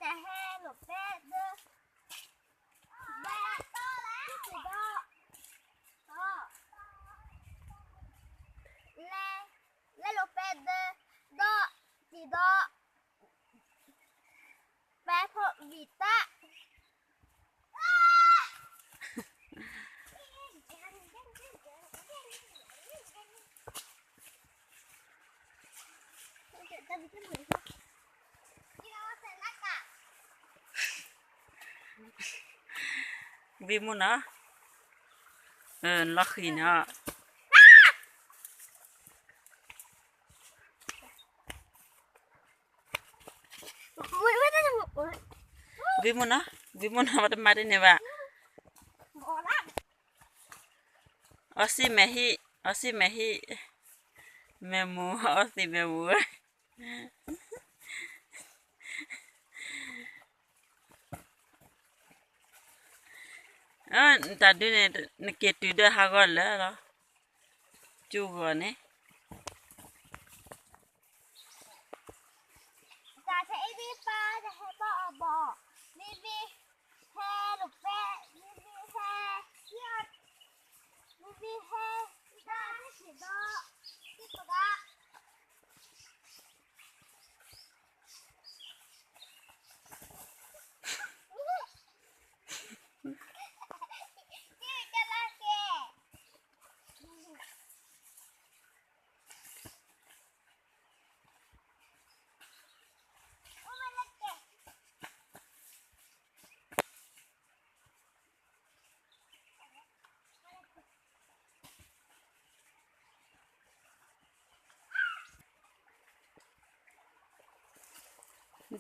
ဟဲလိာ်ပဲဒၢ ဘဲ တံၤဒီး လဲ လဲလိာ်ပဲဒၢ ဒီး တံၤဒီး ပဲဖိးဝံၤတၢ် ဝံၤမူနီၤ, လီၤဃံၤနီၤ, ဝံၤမူနီၤ, ဝံၤမူနီၤ, ပတမၤဒ်န့ၣ်ဘၣ်, အီစံၣ်မဲာ်ဟံၣ်, အီစံၣ်မဲာ်ဟံၣ်, မဲာ်မူ, အီစံၣ်မဲာ်မူ တၢ်ဒုန့ၣ် နက့ၤတုၤဒီးဟးဂီၤလၢာ်လီၤ, ကၠူဂီၤန့ၣ်, တၢ်ဆဲအ့ၣ်ဘံပၢ်တဟဲဘၣ်အီၤဘီၣ်, မ့မ့ၢ်ဟဲလိာ်ပဲ, မ့မ့ၢ်ဟဲ, မ့မ့ၢ်ဟဲ, တၢ်န့ၣ်စံးဒီး, တံၢ်ပဂၤ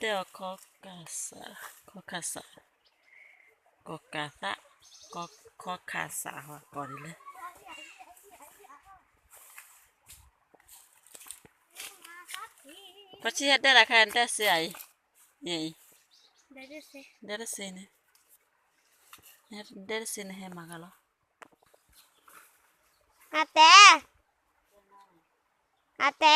ဒဲအီၤ ခီခါစး, ခီခါစး, ကီၢ်ကးသး, ခီခါစး ဟီၣ်ကီၢ်ဒ်လဲၣ်, ပှၤဆံဟဲဒဲလၢခါ ဒဲစ့အံၤ, ဒဲတစ့န့ၣ်, ဒဲတစ့န့ၣ်ဟဲမၤဂၤလီၤ, အတဲ, အတဲ,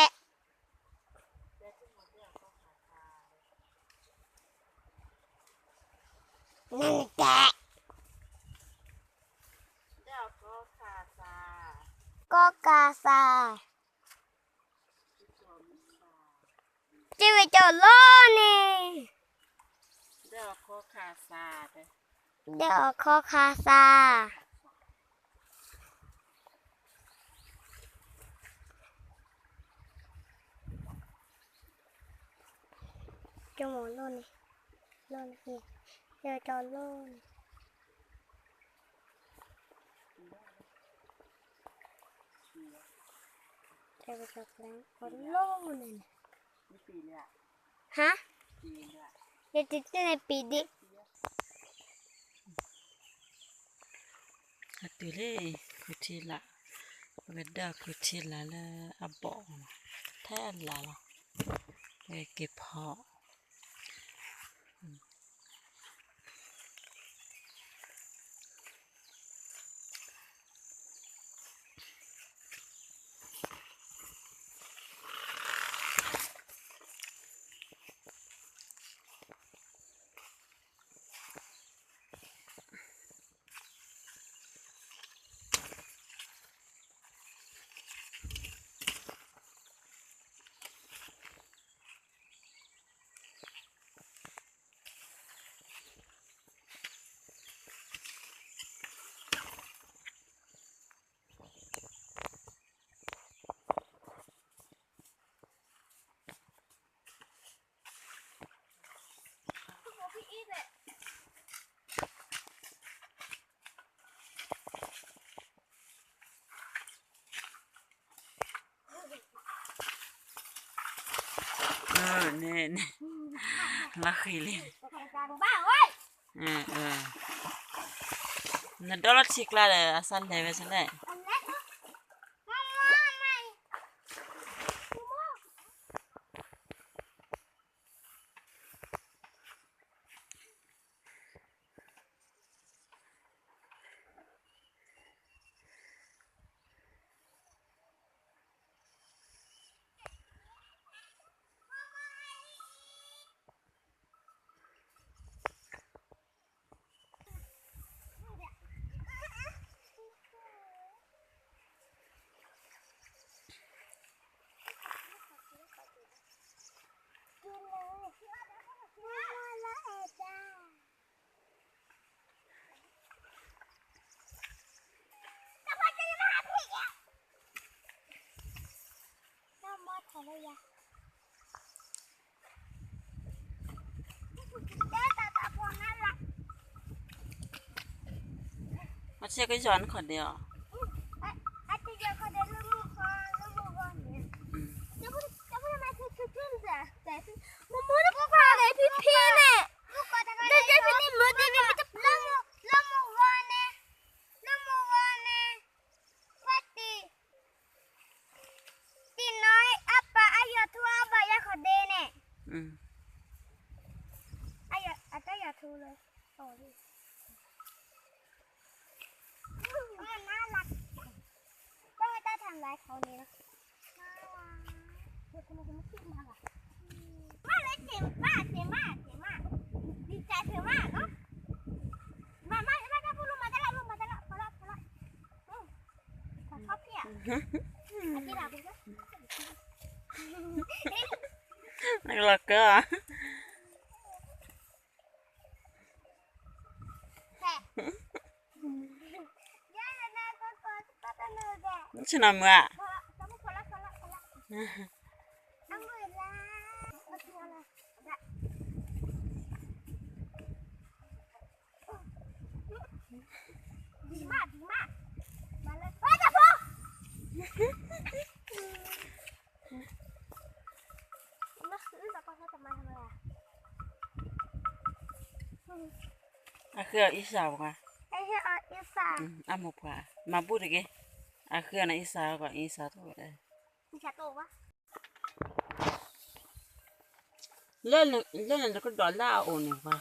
နတဲ, ကီၢ်ကးသး က့ဝဲကၠီၤလိန့ၣ်, ဒဲအီၤခီခါစး, ကၠီၤလိန့ၣ်, လိန့ၣ်, ကၠီၤလိန့ၣ် ကၠီၤလိန့ၣ်, ဟါ, ယတတဲန့ၣ်ပံၤဒံး, အတုၤလံ, ခူၣ်ထံလာ်, ပကဒၢခူၣ်ထံလာ်လၢအဘီၣ်, ထဲအလၢ်လီၤ, ပက့ၤဖီၣ် န့ၣ်, လီၤဃံၤလံ, နဒီလီၤထံကျါဒီး အစးလဲၤဝဲဆလဲၣ်. ဆဲကယီၤနခီၣ်ဒဲးအီၤ, တံၤနီၢ်အပၢ်အယီၤထူအဘၣ်ယၤခီၣ်ဒဲးန့ၣ်, အတၢ်ယီၤထူလၢ လီၤကၢ, ဆ့ၣ်နီၤမုၢ်ဧါ, အဃ့အီၤအံစၢ်ပှၤ, အမိၢ်ပှၢ်, မၤဘူၣ်တဂ့ၤ, အဃ့အီၤန့ၣ်အံစၢ်ပှၤ, အံစၢ်တအိၣ်ဝဲ, လၢန့ၣ်ကဒီးလၢအအိၣ်န့ၣ်ပှၤ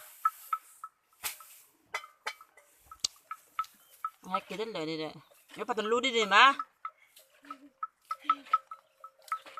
ဟဲက့ၤတလၢာ်ဒ်ဒီး, ပှၤတလူဒ်န့ၣ်ဘၣ်. ဒ်လၢဆံတဲလီၤဒ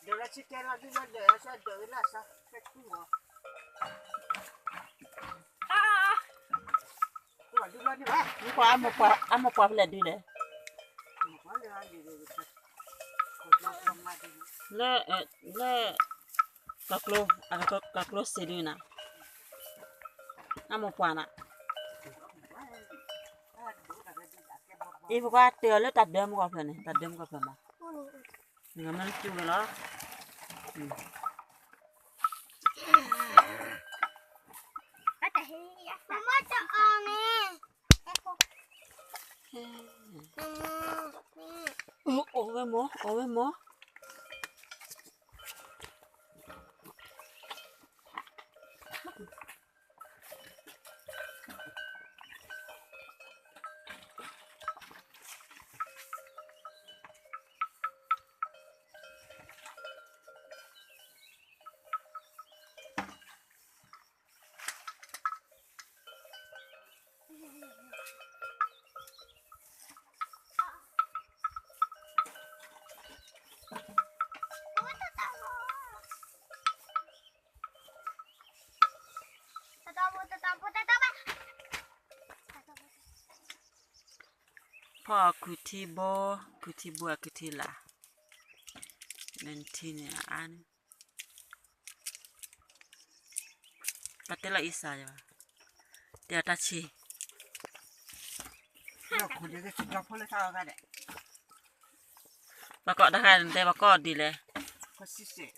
်လၢဒၢးလၢဆၢဒၢးလၢအဆၢဖဲထူလီၤ, ကွၢ်အမိၢ်ပှၢ်ဖဲလဲၣ်ဒုလဲၣ်, လၢ လၢ ကီၢ်ကျိစ့ဒုနၤ, အမိၢ်ပှၢ်နၤ, အံၤပကွၢ်တၢ်လၢတၢ်ဒၢမုၢ်ကီၢ်ဖျၢၣ်န့ၣ်, တၢ်ဒၢမုၢ်ကီၢ်ဖျၢၣ်မး, နမ့ၢ်စူၢ်ဝဲလီၤ. အီၣ်ဝဲမၢ်, အီၣ်ဝဲမၢ်. ဖီၣ်ခုၣ်ထံဘိ, ခုၣ်ထံဘိအခုၣ်ထံလာ်, နထံန့ၣ်အါန့ၣ်, ပတဲလီၤအံစၢ်ယၤဘၣ်, တဲအတၢ်ဆံး, ပှၤကိးတၢ်ခါန့ၣ်တဲပှၤကိးဒ်လဲၣ်, ဖိဆံဆဲး,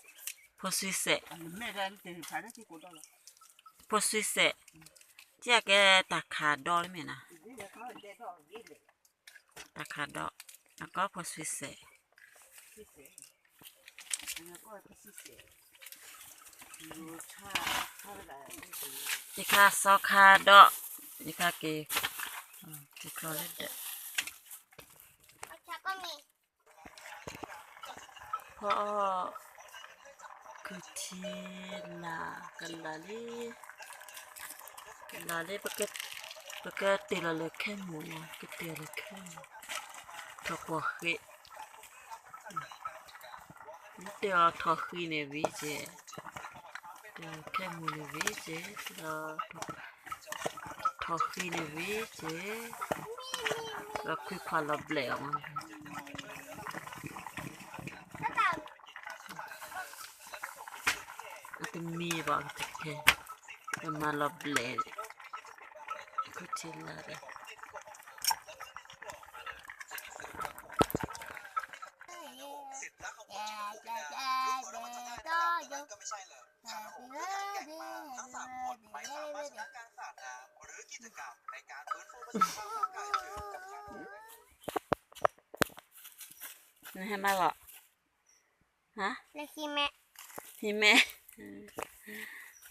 ဖိဆံဆဲး, ကဲတၢ်ခးဒီလၢမ့ၢ်နၤ, တၢ်ခးဒီ, အကိးဖိဆံဆဲး, ယခါစီခါဒီ, ယခါက့ၤ, က့ၤချီလၢဒၢး, ဖီၣ်, ခုၣ်ထံလာ်, ကလာ်လံ, ကလာ်လံ, ပကတ့ၢ်လီၤလၢခဲမုၢ်, ကတ့ၢ်လၢခဲမုၢ်, ထီၣ်ကွီၢ်ဃ့, တဲအီၤထီၣ်ဃံန့ၣ်ဝံၤက့ၤ, တဲအီၤခဲမုၢ်န့ၣ်ဝံၤက့ၤ, တဲအီၤထီၣ်ဃံန့ၣ်ဝံၤက့ၤ, ဒီးခွံခွါလီၤဘျဲၣ်အီၤမး, အတမံဘၣ်တခဲ, တမၤလီၤဘျဲၣ်, ခုထံလၢ်ဒီး နဟဲမၤလီၤ, ဟါ, ဟံးမဲ, ဟံးမဲ,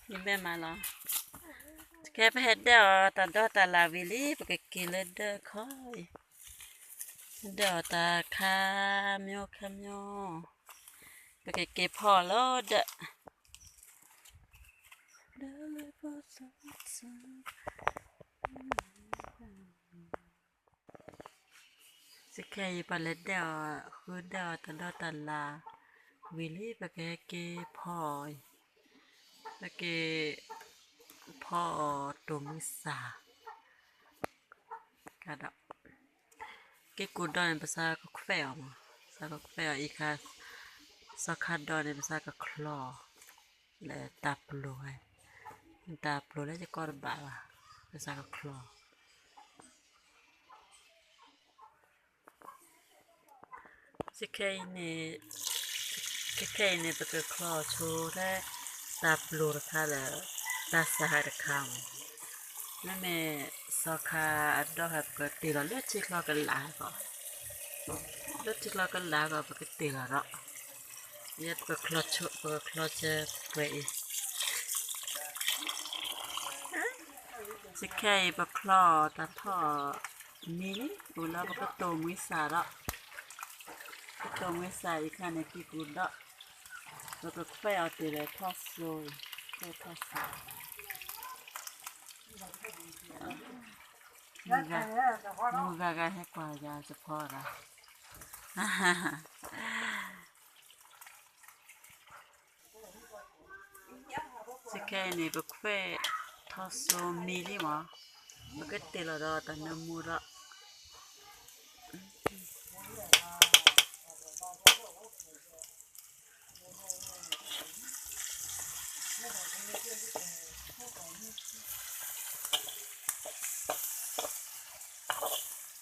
ဟံးမဲမၤလီၤ, ခဲပဟဲဒၢၣ်အီၤတၢ်ဒီတၢ်လၢ်ဝံၤလံ ပကက့ၤလၢဒၢၣ်ခီအံၤ, ဒၢၣ်အီၤတၢ်ခါမၠိခါမၠိ, ပကက့ၤဖီအီၤလၢဒၢၣ် စခဲအံၤ ပလဲၤဒၢၣ်အီၤ ဃုဒၢၣ်အီၤတၢ်ဒီတၢ်လၢ်ဝံၤလံ ပကဟဲက့ၤဖီအီၤအံၤ, ပက့ၤဖီအီၤတိၢ်မုၢ်ဆၣ်, ကဒီး က့ၢ်ကူဒီန့ၣ် ပစးကခွဲးအီၤမး, စးကခွဲးအီၤအံၤခါ, စီၤခါဒီန့ၣ် ပစးကချီ လၢတၢ်ပျိၤဝဲ, တၢ်ပျိၤလၢယကီၢ်တဘၣ်ဘၣ်, ပစးကချီ စခဲအံၤန့ၣ်, ခဲခဲအံၤန့ၣ် ပကချီဆိလၢတၢ်ပျိၤတခါလၢ တၢ်စၢ်ဟဲတခါမး, မ့မ့ၢ်စီၤခါအဒီဟဲ ပကတ့ၢ်လီၤလၢထံချီကလးဟဲကီး, လၢထံချီကလးဟဲကီး ပကတ့ၢ်လီၤဒီး, ယဲပကချီဆိ ပကချီဆိပှဲၤအံၤ စခဲအံၤ ပချီတၢ်ထီၣ်မံလံ, အိၣ်လၢပကတိၢ်မံစၢ်ဒီး, ပကတိၢ်မံစၢ်အံၤခါန့ၣ် က့ၢ်ကူဒီ, ပကခွဲးအီၤတုၤလၢထီၣ်စိ, ခွဲးထီၣ်စိ, မုၢ်ဂၤဂၤဟဲကွၢ်ယၤစဖီဒီး စခဲအံၤန့ၣ် ပခွဲးထီၣ်စိမံလံမး, ပကတ့ၢ်လီၤဒီးတၢ်နၢမူဒီး, တ့ၢ်လီၤတၢ်နၢမူဝံၤ ပကတ့ၢ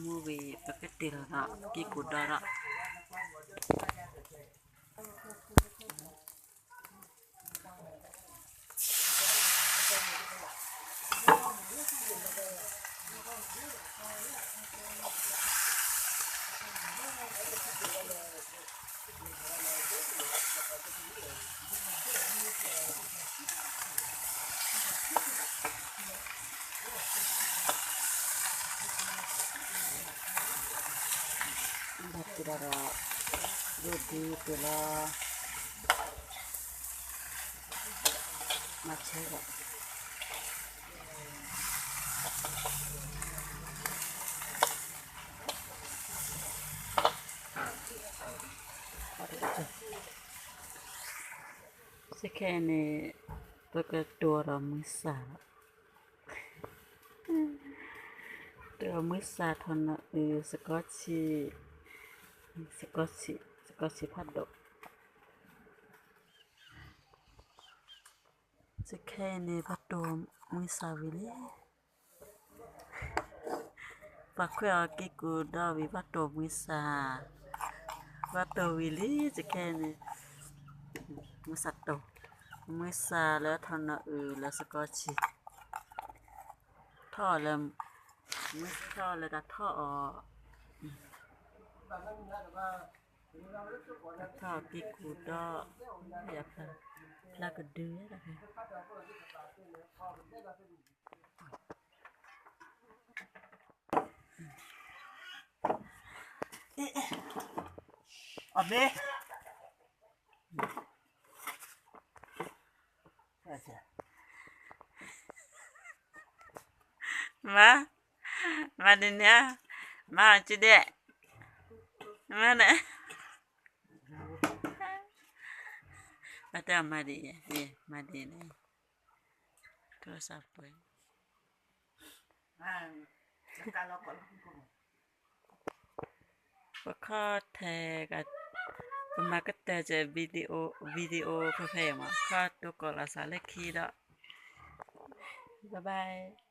်လီၤဒီး က့ၢ်ကူဒီဒီး ဘၣ်တ့ၢ်လီၤဒီး ဒိၣ်ဒံးတ့ၢ်လီၤ မၤဆၢဒီး စခဲန့ၣ် ပကတိၢ်ဒီးမုၢ်ဆၣ်လီၤ. တိၢ်မုၢ်ဆၣ်ထီၣ်နီၣ်အုၣ် စကီးဆံး, စကီးဆံး, စကီးဆံးဖးဒိၣ်. စခဲအံၤန့ၣ် ပှၤတိၢ်မုၢ်ဆၣ်ဝံၤလံ. ပှၤခွဲးအီၤက့ၢ်ကူဒီဝံၤ ပှၤတိၢ်မုၢ်ဆၣ်, ပှၤတိၢ်ဝံၤလံ စခဲန့ၣ်, မုၢ်ဆၣ်တိၢ်, မုၢ်ဆၣ်လၢထီၣ်နီၣ်အုၣ်လၢစကီးဆံး, ထီၣ်လၢ, မုၢ်ထီၣ်လၢတၢ်ထီၣ်အီၤ, ထီၣ်က့ၢ်ကူဒီ, ဖျါကဒုတၢ်ဖဲ အ့ၣ်, မ့ၢ် မၤ, မၤဒ်န့ၣ်, မၤအီၤကဒဲး, မၤန့ၣ်, ဘၣ်တဲအီၤမၤဒ်အံၤ, မၤဒ်န့ၣ်, ထိစၢ်ပှဲၤ ပခီၣ်ထဲ, ပမၤကတၢၢ်စဲး video, video ဖဲဖဲအံၤမး, ခီၣ်တိကိးလီၤစးလၢခံဒီး, bye bye.